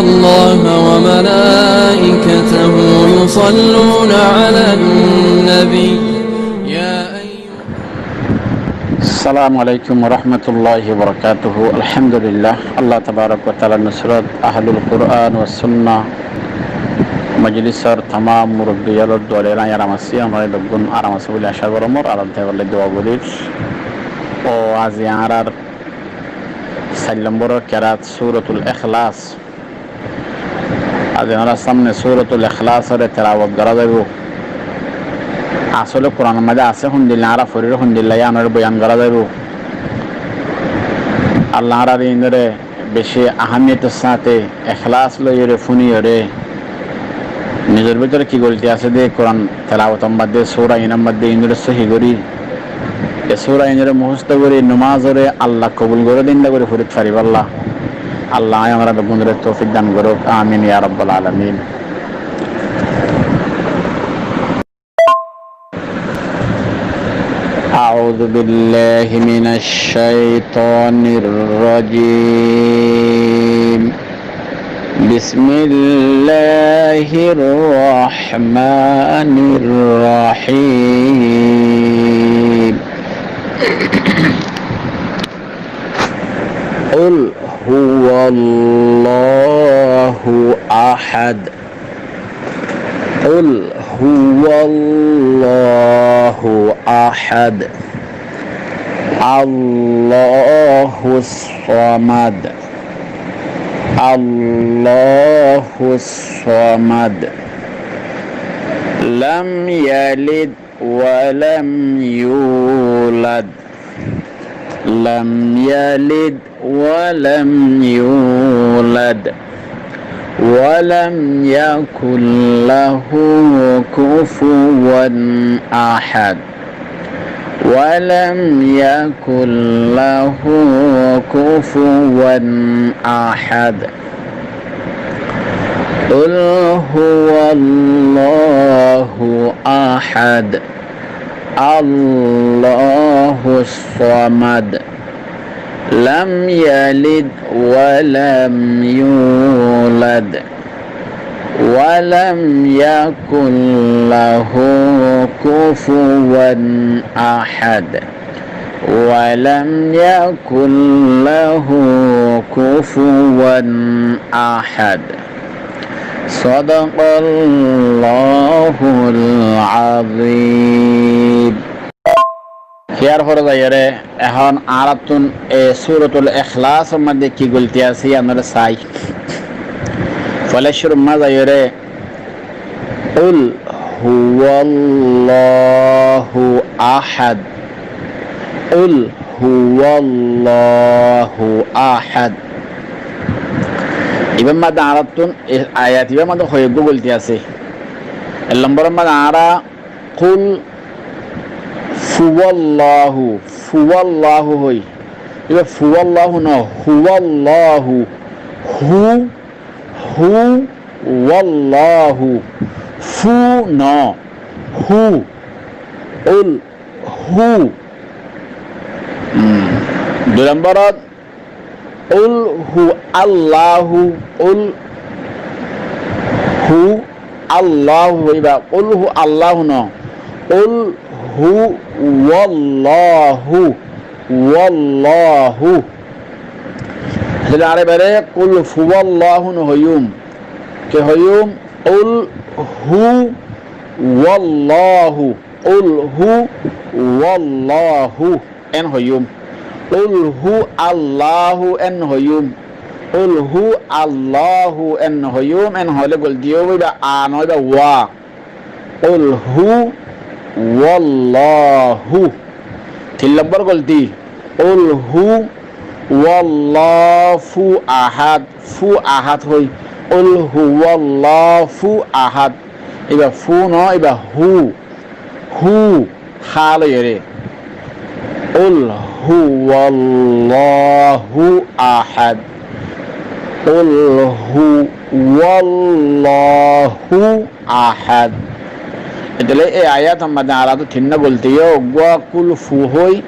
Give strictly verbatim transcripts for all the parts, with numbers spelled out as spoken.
الله وملائكته يصلون على النبي. يا أيها Assalamu alaikum warahmatulláhi wabarakátuhu. Alhamdulillah, Allah tabarak wa taala nusrot Ahlul Qur'an wa Sunnah Majlisor tamam murubbi yalor duwale aram así, añára beggún aram así buli acá gorómor, aram táibolla dua gorír. Ó azi añárar sair lombor kerat Suratul Ikhlas. Azi añárar samne Suratul Ikhlasore telawot gorá zaibou. Asole Qur'anor maze asé hondilla, añára forir hondilla, yíanore boyan gorá zaibou. Allah añárar inore beci ahamiyotor sáte ikhlas loiyore funiyore nizor bútore ki golti asé de Qur'an telawotor maze, sura inor maze inore sóhi gorí, e sura inore muhosto gorí nomazore Allah kobul goré de inda gorí forit faribálla Allah añára beggúnore toufik dan gorouk. Amin ya rabbal alamin. أعوذ بالله من الشيطان الرجيم. بسم الله الرحمن الرحيم. قل هو الله أحد. قل هو الله أحد. الله الصمد. الله الصمد. لم يلد ولم يولد. لم يلد ولم يولد ولم يكن له كفوا أحد. ولم يكن له كفوا أحد. قل هو الله أحد. الله الصمد. لم يلد ولم يولد ولم يكن له كفوا أحد. ولم يكن له كفوا أحد. صدق الله العظيم. Híyar fore zaiyóre ehón añárattún e Suratul Ikhlasor maze ki golti asé yíanore sai. Foila cúrur maze zaiyóre قل هو الله أحد. قل هو الله أحد. Ibár maze añárattún e ayat ibár maze hoyeggúa golti asé. Ek lombor maze añára قل هو الله، هو الله hoi. Ibá هو الله no, هو الله. هو هو والله. فو نو. هو. قل هو. Hmm. Dui lombor ot, قل هو الله. قل هو الله. Ibá قل هو الله no. قل هو والله. والله. Tóile añára ibáre قل هو الله no hoiyúm. Ki hoiyúm? قل هو والله. قل هو والله. En hoiyúm. قل هو الله en hoiyúm. قل هو الله en hoiyúm. En hoilé golti óibo, ibá a no, ibá wa. قل هو والله. Tin lombor golti. قل هو والله أحد. Fu ahad hoi. قل هو الله أحد. Ibá fu no, ibá hu. Hu. Há loiyóre. قل هو الله أحد. قل هو الله أحد. Tóile e ayator maze añárattú tinnúa golti, uggúa قل fu hoi,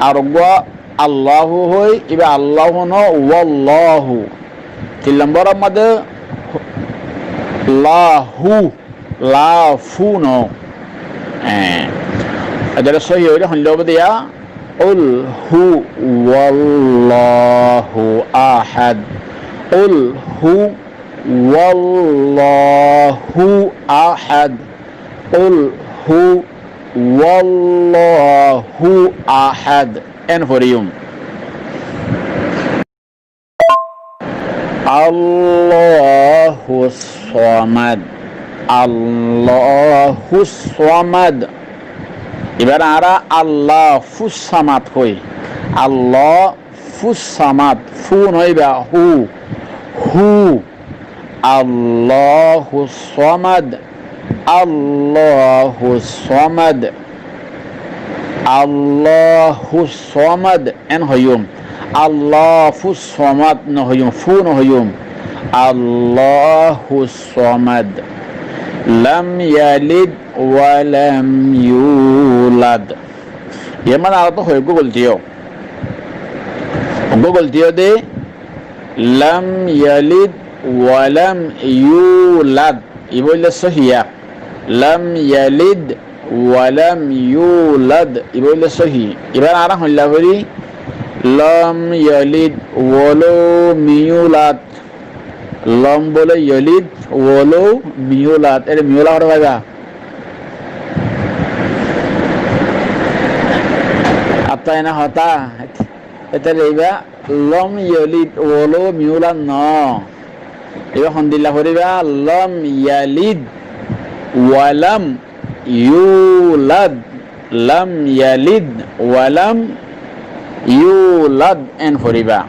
ar uggúa الله hoi, ibá الله no, والله. Tin lombor or modde la hu, la fu no. Eh, edde sóhi óile hoilla óibo de ya, قل هو الله أحد. قل هو الله أحد. قل هو الله أحد. En foriyum. الله الصمد. الله الصمد. Ibare añára Allahu Samad hoi. Allahu Samad. Fu no iba, hu. Hu. الله الصمد. الله الصمد. الله الصمد. En hoiyum. الله الصمد no hoiyum. Fu no hoiyum. الله الصمد. لم يلد ولم يولد. Iyán mane añára to hoi eggwá golti ó. Eggwá golti ó de, لم يلد ولم يولد. Iba óile sóhi ya. لم يلد ولم يولد. Iba óile sóhi. Ibar añára hoilla fori, لم يلد ولم يولد. Lom bole yolid, wolo miyulad. Ere miyulad horo faiba? Atta ena hotá. Ete iba lom yolid wolo miyulad no. Iba hondilla foriba? Lom yalid walam yulad. Lam yalid walam yulad. En foriba.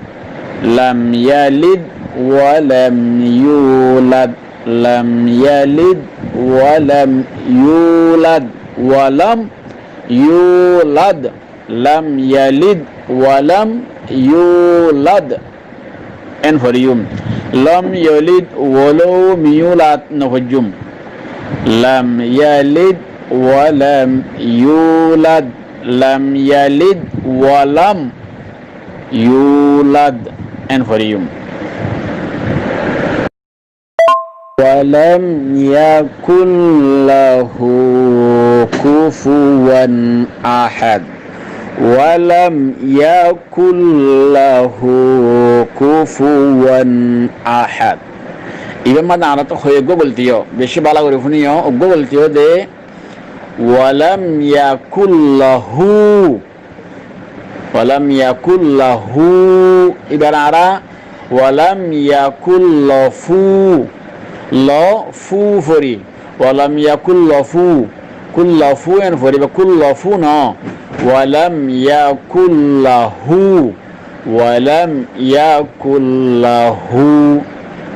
Lam yalid walam yulad. Lam yalid walam yulad. Walam yulad. Lam yalid walam yulad. En foriyum. Lam yalid walam yulad no foriyum. Lam yalid walam yulad. Lam yalid walam yulad. En foriyum. ولم يكن له كفوا أحد. ولم يكن له كفوا أحد. Iba mane añára to hoi eggwá golti ó, beci bála gori funi ó, eggwá golti ó de, ولم يكن له. Walam yakul lahu. Ibar añára walam yakul lafu. Lafu fori. Walam yakul lafu. Kul lafu en fori ba kul lafu no. Walam yakul lahu. Walam yakul lahu.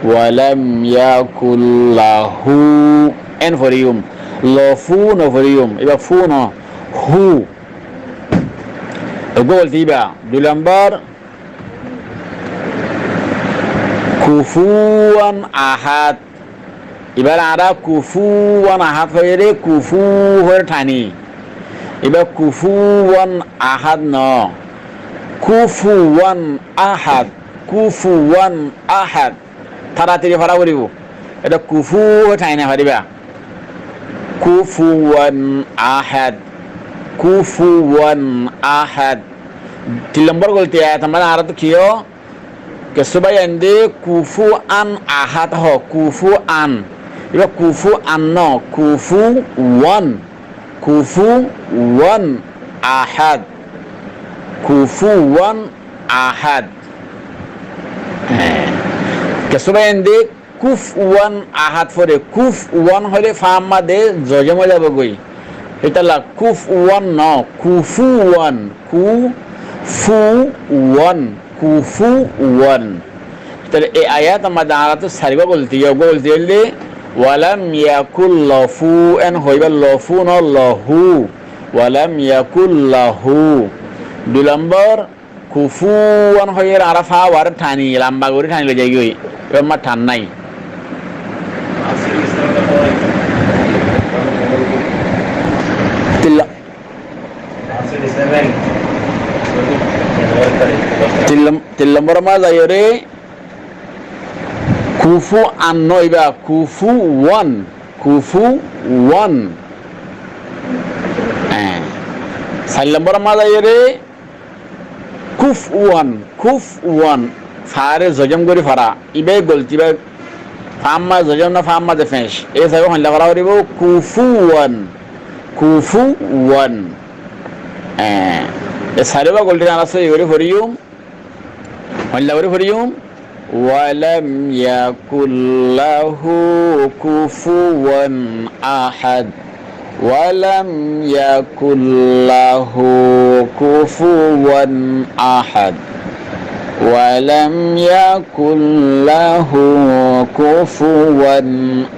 Walam yakul lahu. En foriyum. Lafu no foriyum. Iba fu no. Hu. Eggwá golti iba. Dui lombor, kufuwan ahad. Ibar añára kufuwan ahad hoiyóre kufu hoiyóre tani. Iba kufuwan ahad no. Kufuwan ahad. Kufuwan ahad. Taratari fora foribo. Ete kufu tani no foriba. Kufuwan ahad. Kufuwan ahad. Tin lombor golti, ayat or maze añára to ki ó? Kessú bái ende kufuwan ahad ho, kufuwan. Iba kufuwan no, kufuwan. Kufuwan ahad. Kufuwan ahad. Kessú bái ende kufuwan ahad fore. Kufuwan hoile fa made zojom ói zaibo goi. Ítalla kufuwan no, kufuwan. Kufuwan. Kufuwan. Tóile e ayat or maze añára to sari gwa golti, eggwá golti óilde, walam yakul lafu, en hoiba lafu no, lahu. Walam yakul lahu. Dui lombor, kufuwan hoiyóre añára fa ware tani, lamba gori tani loi zai goi. Ibar ma tan nai. Tin lo-, tin lom-, tin lombor ma zaiyóre, Kufuwan no, ibá kufuwan, kufuwan. Eñ, sair lombor mazé aiyóre kufwan, kufwan. Fare zojom gorí fora. Ibá golti, ibá fa mazé zojom no, fa mazé feñc. E hísabe hoilla fora foribó, kufuwan, kufuwan. Eñ, e sairibá golti añára sóhi gorí foriyum. Hoilla gorí foriyum. ولم يكن له كفوا أحد. ولم يكن له كفوا أحد. ولم يكن له كفوا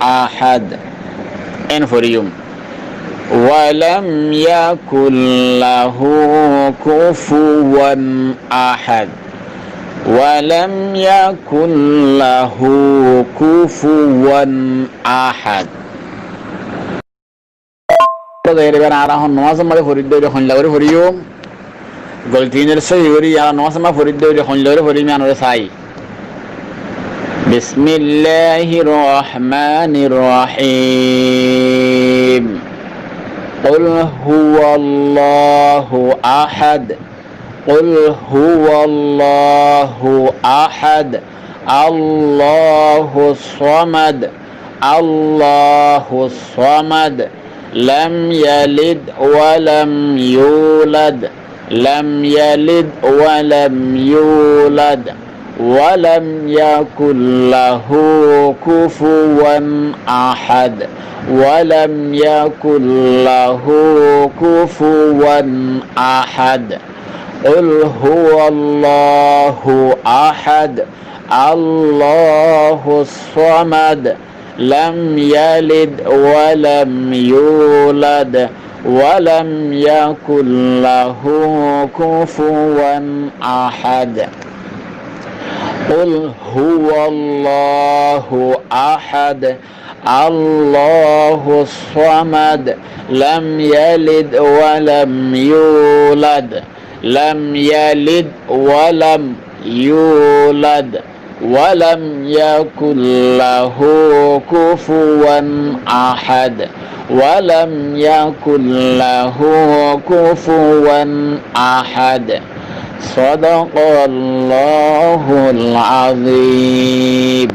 أحد. Eñ foriyum. ولم يكن له كفوا أحد. ولم يكن له كفوا أحد. Ibá añára hon nomazor mazé fori dóri hoilla gorí foriyum. Golti inor sóhi gorí añára nomazor mazé fori dóri hoilla gorí foriyum, iyanore sai. بسم الله الرحمن الرحيم. قل هو الله أحد. قل هو الله أحد. الله الصمد. الله الصمد. لم يلد ولم يولد. لم يلد ولم يولد. ولم يكن له كفوا أحد. ولم يكن له كفوا أحد. قل هو الله أحد. الله الصمد. لم يلد ولم يولد. ولم يكن له كفوا أحد. قل هو الله أحد. الله الصمد. لم يلد ولم يولد. لم يلد ولم يولد. ولم يكن له كفوا أحد. ولم يكن له كفوا أحد. صدق الله العظيم.